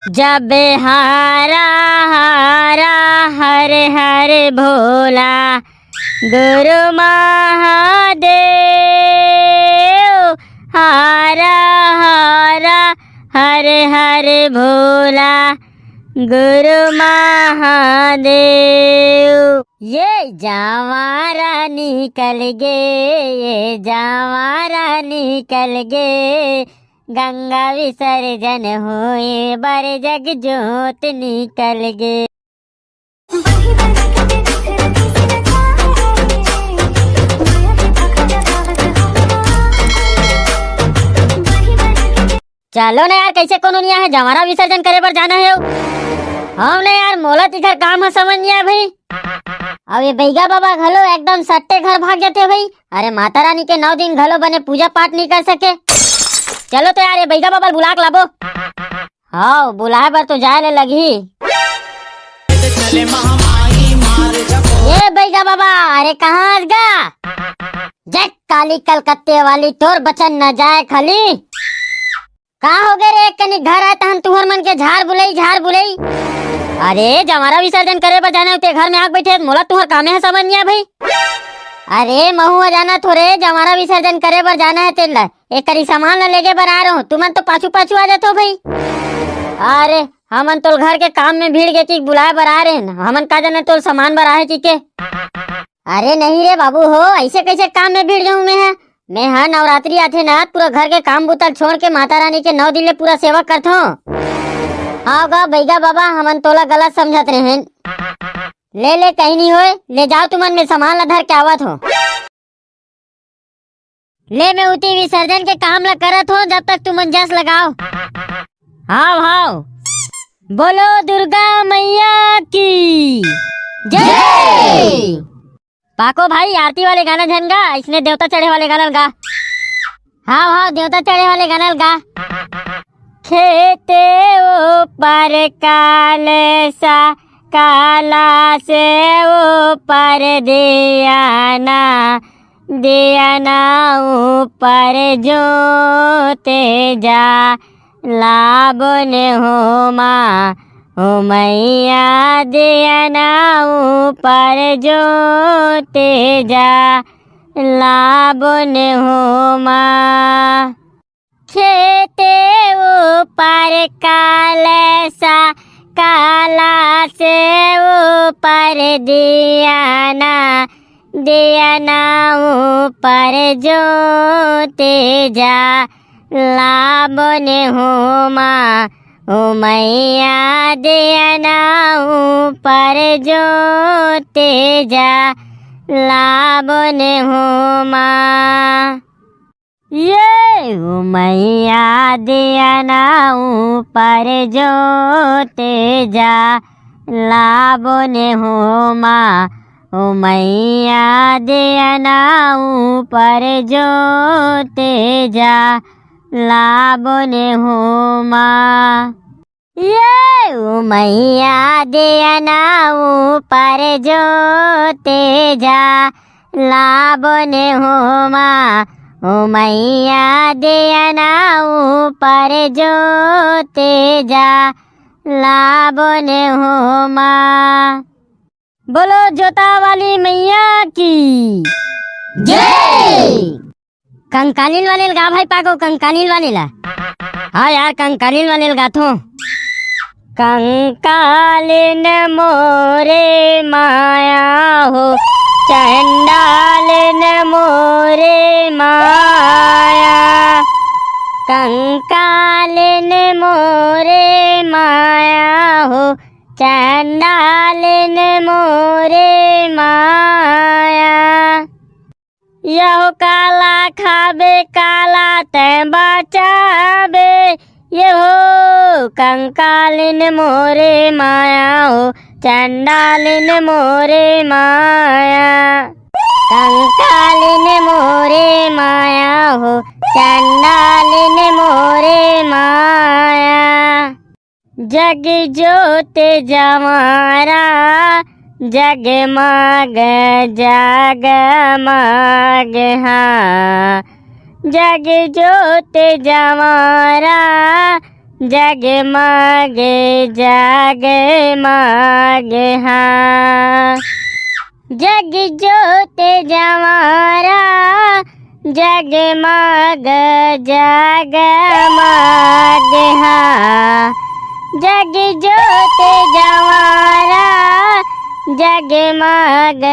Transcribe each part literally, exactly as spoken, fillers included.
जब हारा हारा हर हर भोला, गुरु महादेव, हारा हारा हर हर भोला, गुरु महादेव। ये जावारा निकल गे, ये जावारा निकल गे, गंगा विसर्जन होए बर जग जोत निकल गे। चलो ना यार, कैसे कोनो निया है, जवारा विसर्जन करे बर जाना है। हम ना यार, मोला तिखर काम ह समझ नहीं आया भाई। अब ये बैगा बाबा घलो एकदम सट्टे घर भाग जाते भाई। अरे माता रानी के नौ दिन घलो बने पूजा पाठ नहीं कर सके। चलो तो यार, ये बैगा बाबा ल बुला के लाबो। हाँ, बुलाए बर तो जाए ले लगही। ये बैगा बाबा, अरे कहाँ हस गा? जय काली कलकत्ते वाली, तोर बचन न जाए खाली। का हो गे रे, कनी घर आए तहन तुहर मन के झार बुलई, झार बुलई। अरे जवारा विसर्जन करे बर जाना होते घर में आग बैठे, मोला तुहर कामे है समझ नहीं आ भाई। अरे महू आ जाना थोरे, जवारा विसर्जन करे बर जाना है तेन ला। एक करी सामान ला लेगे बर आ रहो, तुमन तो पाछू पाछू आ जातो भाई। अरे हमन तोल घर के काम में भीड़ गे कि बुलाए बर आ रहे न, हमन का जाने तोल सामान बर आहे कि के। अरे नहीं रे बाबू हो, ऐसे कैसे काम में भीड़ जाऊं मैं है? मैं हा नवरात्रि आथे ना, पूरा घर के काम बुता छोड़ के माता रानी के नौ दिन ले पूरा सेवा करथो। हाँ गा बैगा बाबा, हमन तोला गलत समझत रहेन। ले ले, कहीं नहीं होए, ले जाओ तुमन, मैं सामान ला धर के आवत हो। ले मैं उती विसर्जन के काम ला करत हो, जब तक तुमन जस लगाओ। हाव हाव, बोलो दुर्गा मैया की जय। पाको भाई, आरती वाले गाना झन गा, इसने देवता चढ़े वाले गाना गा। हाव हाव, देवता चढ़े वाले गाना गा। खेते ऊपर काल सा, काला से ऊपर दिया ना, दिया ना ऊपर जोते जा। लाबो ने होमा, हो मैया दिया ना ऊपर जोते जा। लाबो ने होमा। खेते ऊपर काल सा, काला से ऊपर दिया ना, दिया ना ऊपर जोते जा। लाबो ने होमा, ओ मैया दिया ना ऊपर जोते जा। लाबो ने होमा। ये ओ मैया दिया ना ऊपर जोते जा। लाबो ने होमा, ओ मैया दिया ना ऊपर जोते जा। लाबो ने होमा। ये ओ मैया दिया ना ऊपर जोते जा। लाबो ने होमा, ओ मैया दिया ना ऊपर जोते जा। लाबो ने होमा। बोलो जोता वाली मैया की जय। कंकालीन वाले ल गा भाई पाको, कंकालीन वाले ला। हाँ यार, कंकालीन वाले ल गाथो। कंकालीन मोरे माया हो, चंडालीन मोरे माया। कंकालीन मोरे माया हो, चंडालीन मोरे माया। यहो काला खाबे काला तैं बचाबे, यहो कंकालीन मोरे माया हो, चंडालीन मोरे माया। कंकालीन मोरे माया हो, चंडालीन मोरे माया। जग जोत जवारा, जगमग जगमग हाँ। जग जोत जवारा, जगमग जगमग हा। जग जोत जवारा, जगमग जगमग हा। जग जोत जवारा, जगमग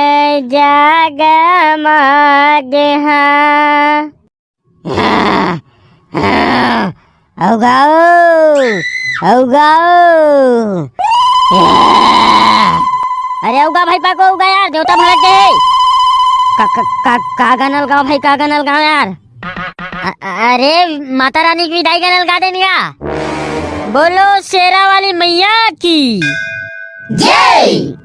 जगमग हा। अउ गाओ, अउ गाओ। अरे अउ गा भाई पाको, अउ गा यार, देवता भड़क गे हे। का, का, का, का गाना ल गाओ भाई, का गाना ल गाओ यार। अ-, अरे माता रानी के विदाई गाना ल गा देन गा। बोलो शेरा वाली मैया की जय।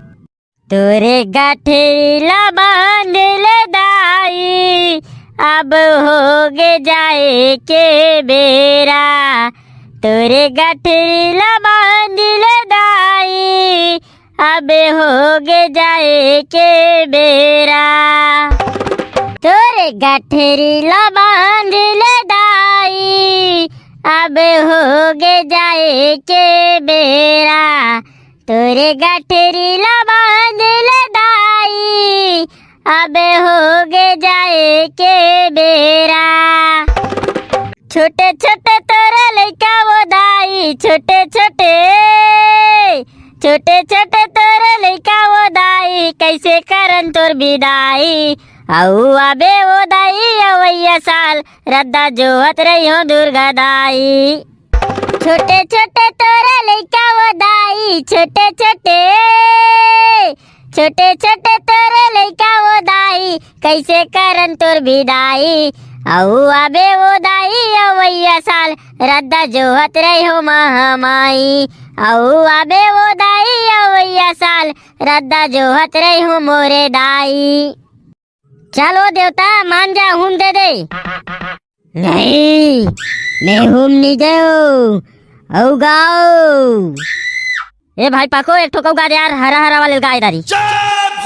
तोरे गठरी ला बांध ले दाई, अब होगे जाए के बेरा। तोरे गठरी ला बांध ले दाई, अब होगे जाए के बेरा। तोरे गठरी ला बांध ले दाई, अब होगे जाए के बेरा। तोरे गठरी ला बांध ले दाई, अब होगे जाए के बेरा। छोटे छोटे तोरे लइका वो दाई, छोटे छोटे, छोटे छोटे तोरे लइका वो दाई, कइसे करन तोर बिदाई। अउ आबे वो दाई अवइया साल, रद्दा जोहत रहिहूं दुर्गा दाई। छोटे छोटे तोरे लइका वो दाई, छोटे छोटे, छोटे छोटे तोरे लइका वो दाई, कइसे करन तोर बिदाई। अउ आबे वो दाई अवइया साल, रद्दा जोहत रहिहूं महामाई। अउ आबे वो दाई अवइया साल, रद्दा जोहत रहिहूं मोरे दाई। चलो देवता, मान जा, हूम दे दे। नहीं, मैं हूम नहीं देव। अउ गाओ। ए भाई पाको, एक ठो कउ गा दे यार, हरा हरा वाले गाय दारी।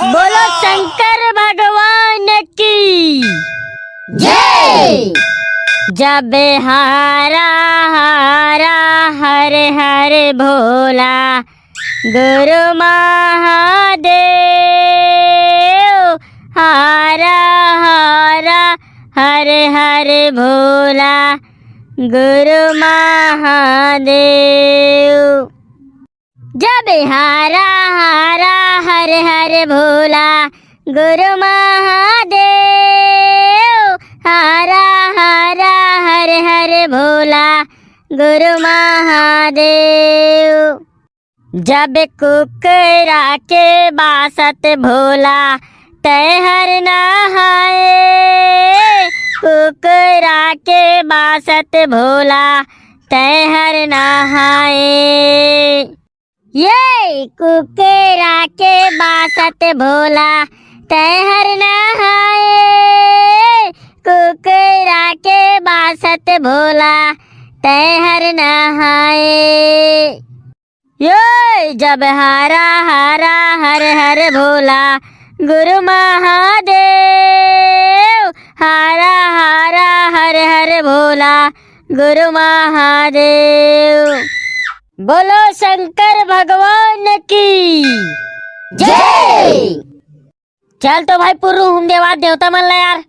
बोलो शंकर भगवान की जय। जब हारा हारा हर हर भोला गुरु महादेव, हारा हारा हर हर भोला गुरु महादेव। जब हारा हारा हर हर भोला गुरु महादेव, हारा हारा हर हर भोला गुरु महादेव। जब कुकरा के बासत भोला तैहर नहाए, कुकरा के बासत भोला तैहर नहाए। ये कुकरा के बासत भोला तैहर नहाए, कुकरा के बासत भोला तैहर नहाए। ये जब हारा हारा हर हर भोला गुरु महादेव, हारा हारा हर हर भोला गुरु महादेव। बोलो शंकर भगवान की जय। चल तो भाई पुर्रू, हूम देवा देवता मन ला यार।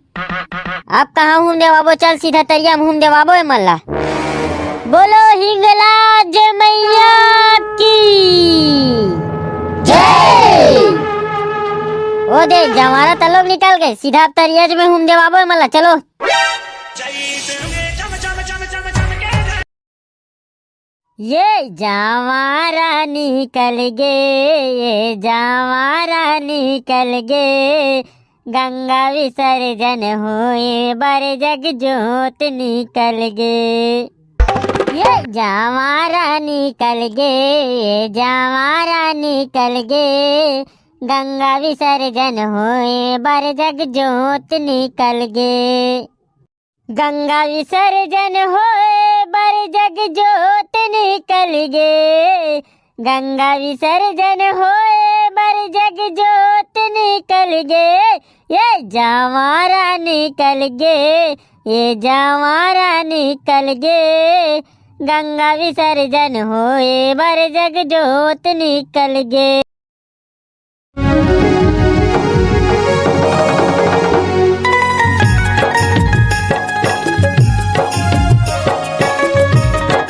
अब कहाँ हूम देवाबो, चल सीधा तरिया में हूम देवाबो ए मन ला। बोलो हिंगलाज मैया की जय। ओ दे जवारा तलोक निकल गए, सीधा अब तरिया में हूम देवाबो ए मन ला, चलो। ये जावारा निकल गे, ये जावारा निकल गे, गंगा विसर्जन होए बर जग जोत निकल गे। ये जावारा निकल गे, ये जावारा निकल गे, गंगा विसर्जन होए बर जग जोत निकल गे। गंगा विसर्जन होए बर जग जोत निकल गे, गंगा विसर्जन होए बर जग जोत निकल गे, ये जावारा निकल गे, ये जावारा निकल गे, गंगा विसर्जन होए बर जग जोत निकल गे।